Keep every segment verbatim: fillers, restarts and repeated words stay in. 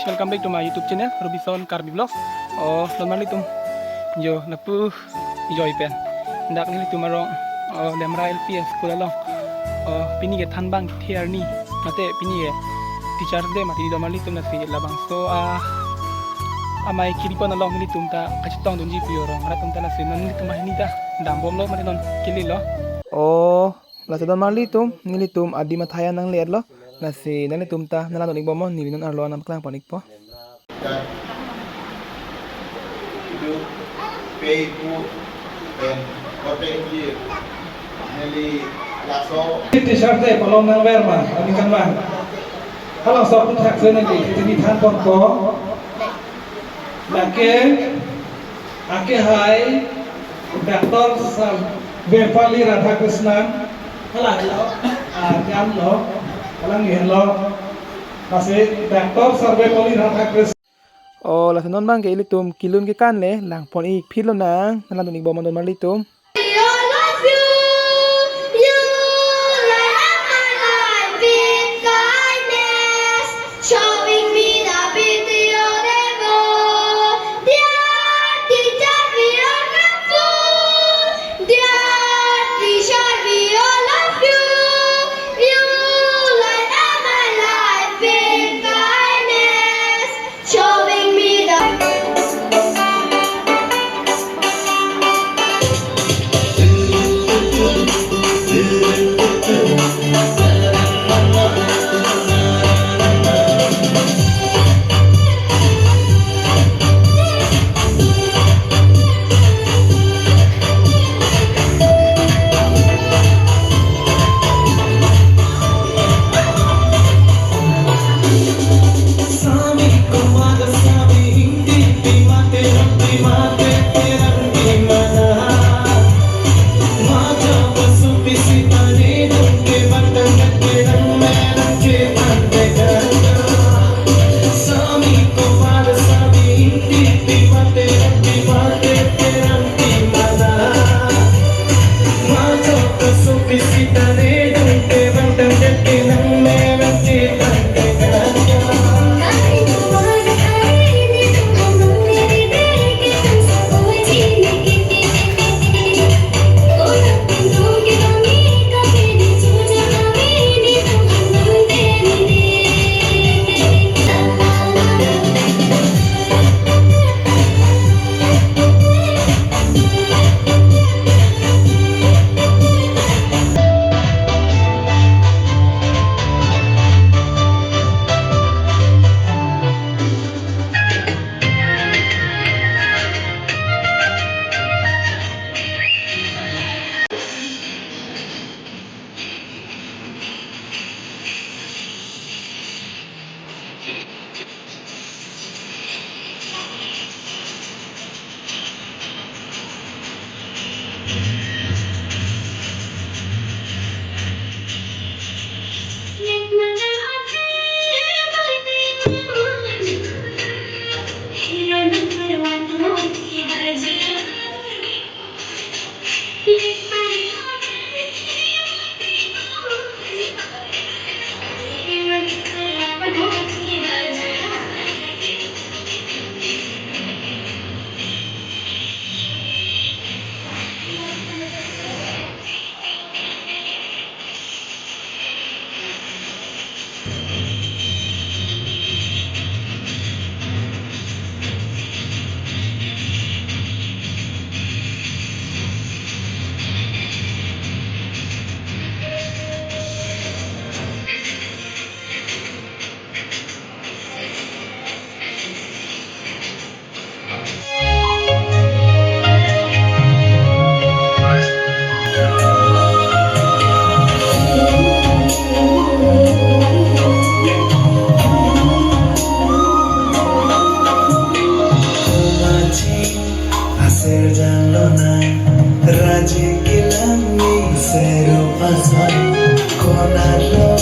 Welcome back to my YouTube channel, Robinson Karbi Vlogs. O, longmarli atum, jo, lapu joi pen dak nelitum arong, o, Lemra L P S school along, o, pini ke thanbang kethe arni, mate pini ke Teachers' Day mati longmarli atum, lasi labangso a amei kiri pon along nelitum ta kachetongdunji pu arong arat atum ta, lasi non nelitum banghini ta dambomlo mate non kelelo. O, lasi longmarli atum, nelitum adim athai an nangle-etlo. Lasi nanglitum ta nanglang dun-ikbom mo, neli non arlo an nangpaklang pon-ikpo. Itum pei pu pen kote ji neli laso. Teachers' Day palong nangver ma, aningkanvang. Halabangso aphuthak si neli kethe than ponpo. Lake, akehai Doctor Sarvepalli Radhakrishnan, hala helo, ah, jam lo, kalang ni helo, lasi Doctor Sarvepalli Radhakrishnan. O, lasi non abang ke ilitum kelun kekan le lang pon-ik phit lonang, nanglang dun-ikbom mo longmarli atum. Showing me the beauty of the world. Dear teacher, we are grateful. Dear teacher, we all love you. You light up my life with kindness. Showing me the Aser jang lonang, raji kelang ni seru asai, konat lo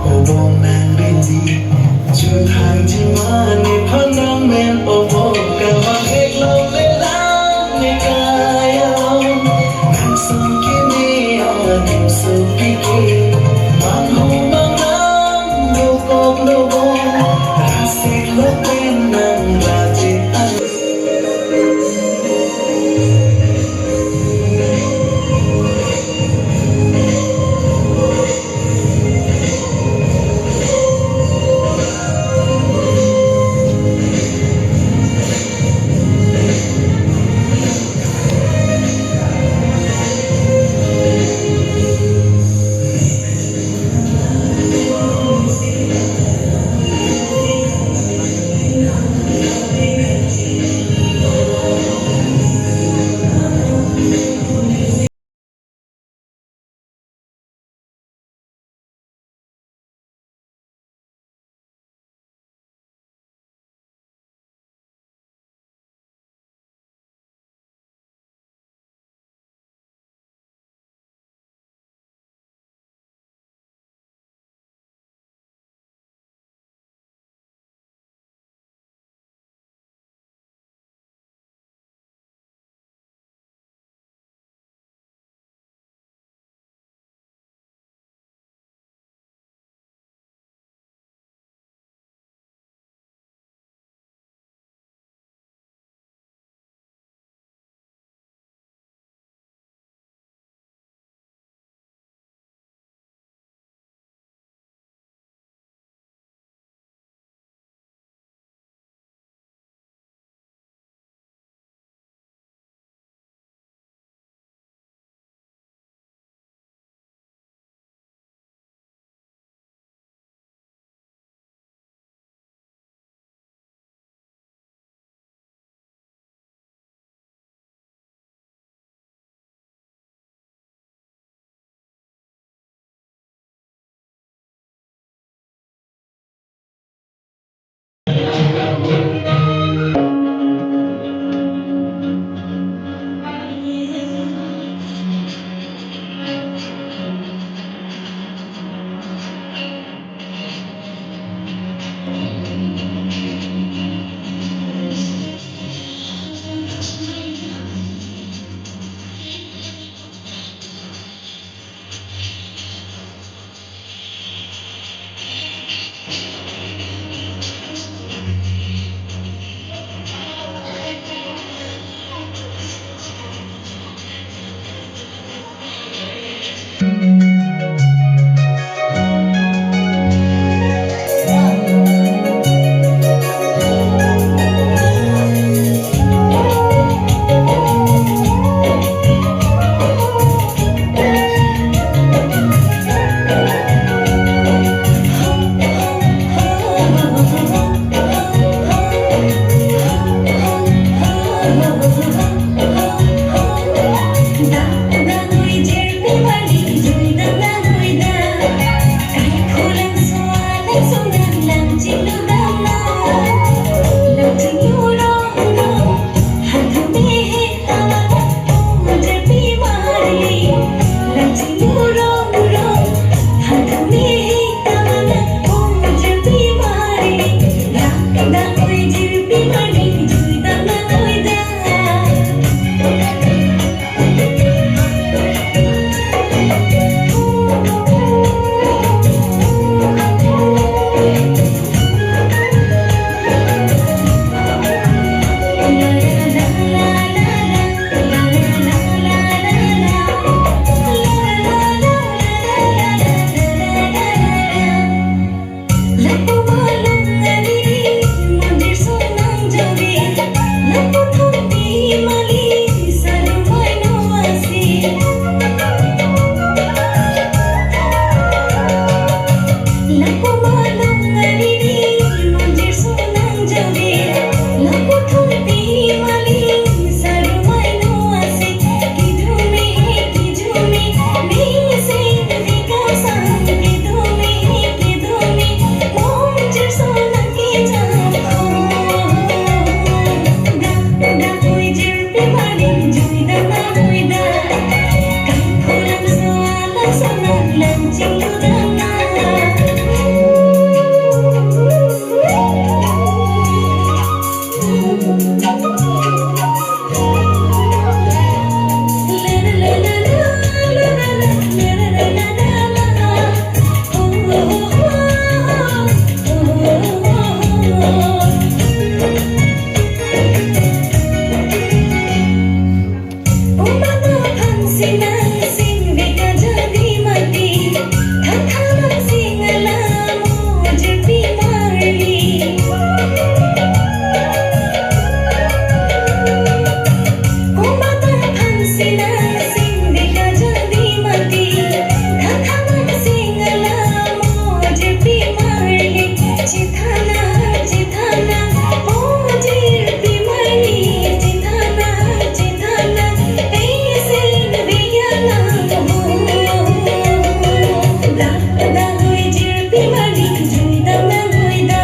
obong nang rindi, chuthang jima nephan nangmen obong, kavang hek lo lelang ne kaya, nang song kini aning song piki, bang hu bang nang dokok lobong, rasek lo Sinang sing veka jadi mati, thakha nang sing alamo jirpi marli. Komat aphan sinang sing veka jadi mati, thakha nang sing alamo jirpi marli. Chethana, chethana, mo jirpi marli, chethana, chethana, eising veya lang ho. Da, da hui jirpi marli, jui dam nang hui da.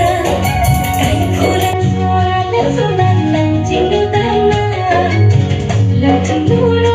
Kai phulang sualang sonang lang chinglu dam nang. Lang chinglu ro.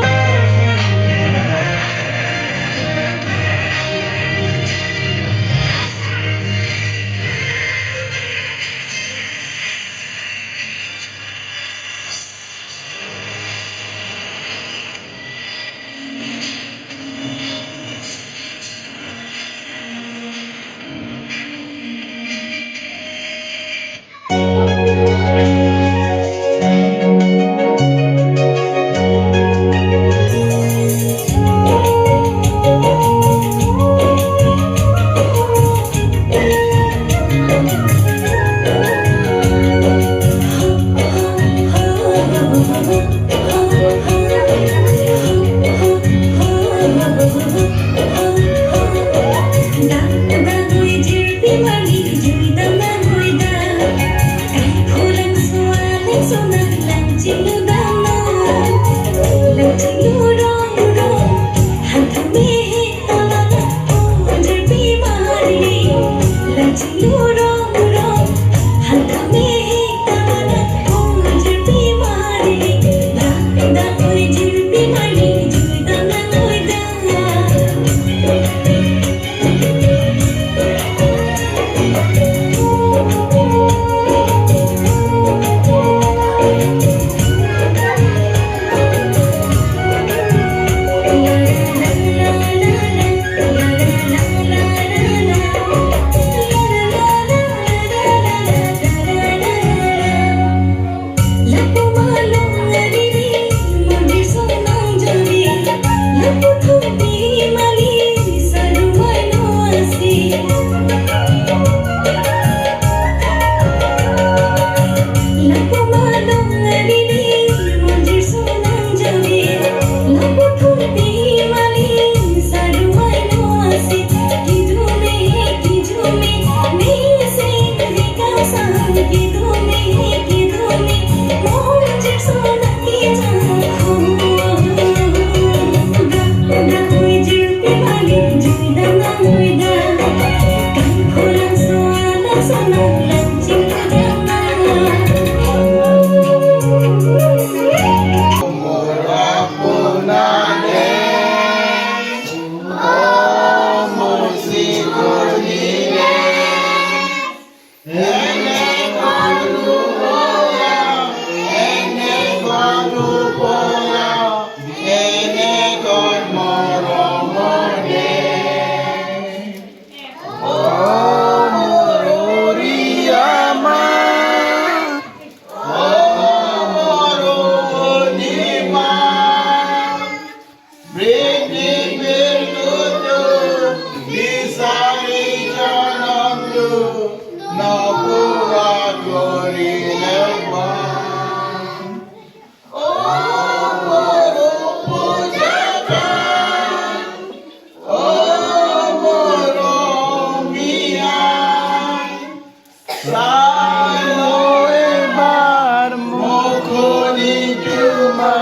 Salo ebar mo koni juma,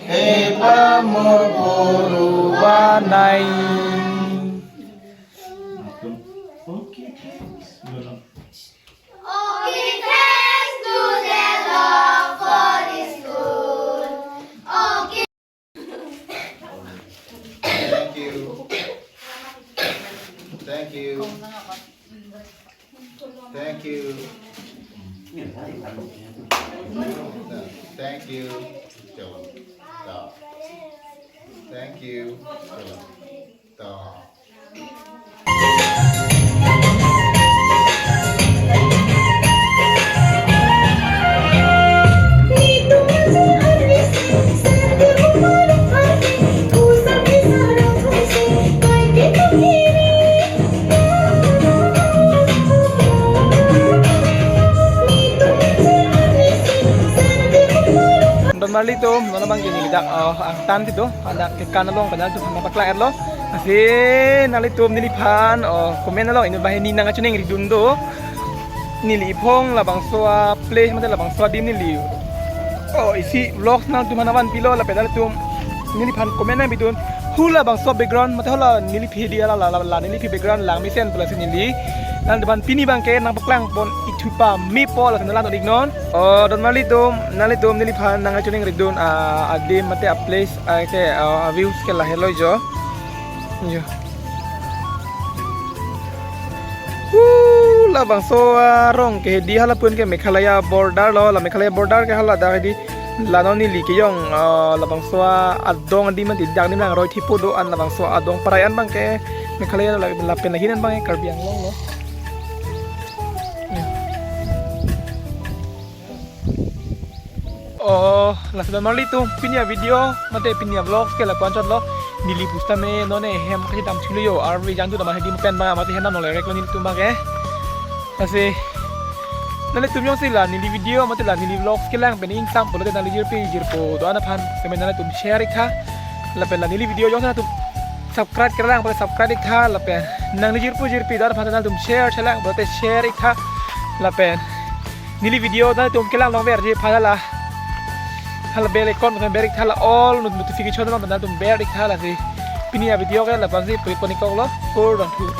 ebar mo puru banai. Okay, thanks. Okay, thanks to the Lord for this good. Okay. Thank you. Thank you. Thank you. Thank you. Thank you. Tum, non abang ke neli dak, oh, angtan si do, adak ke kan along pen nanglitum aphan nangpaklang-etlo. Lasi nanglitum neliphan, oh, comment along inut banghini nangkachining ridun do. Neli iphong labangso a-place mate labangso adim neli, oh, isi vlogs nangtum aphan nangvanpilo lapen nanglitum neliphan comment nangpidun. Hala labangso background mate hala neliphi hedi, hala la, la, la neliphi background langmesen pu lasi neli nanglitum aphan pini abang ke nangpaklangpon ithupa mepo lasi nanglang iknon. Oh, don marlitum, nanglitum neliphan nangkachining ridun, ah, adim mate a-place, ah, ke, ah, views ke lahelo jo. Jo. Hu, labangso arong ke hedi hala pun ke Meghalaya border lo, la Meghalaya border ke hala dak hedi, la non neli kejong, ah, labangso adong adim mate dak adim langroi thipo do-an labangso adong parai an abang ke Meghalaya lo, lapen lahin an abang ke Karbi Anglong lo. Oh, lasi don marlitum, pini a-video mate pini a-vlogs ke lapu-an chotlo. Neli pusitame non ehem kachedam thulo jo, arve jangdun amat hedi pen abang mate hem dam longle reklo nelitum abang ke. Lasi nanglitum jongsi la neli video mate la neli vlogs kelang pen ingsam pulote nangli jirpi jirpo do-an aphan seme nanglitum share iktha. Lapen la neli video jongsi nanglitum subscribe kelang pulote subscribe iktha, lapen nangli jirpo jirpi do-an aphan nanglitum share chelang pulote share iktha. Lapen neli video nanglitum kelang longverji aphan hala, hala bell icon pen ber iktha, la all not-, notification along nanglitum ber iktha. Lasi pini a-video ke lapu-ansi pu-ik pon-ik koklo, kardom thu.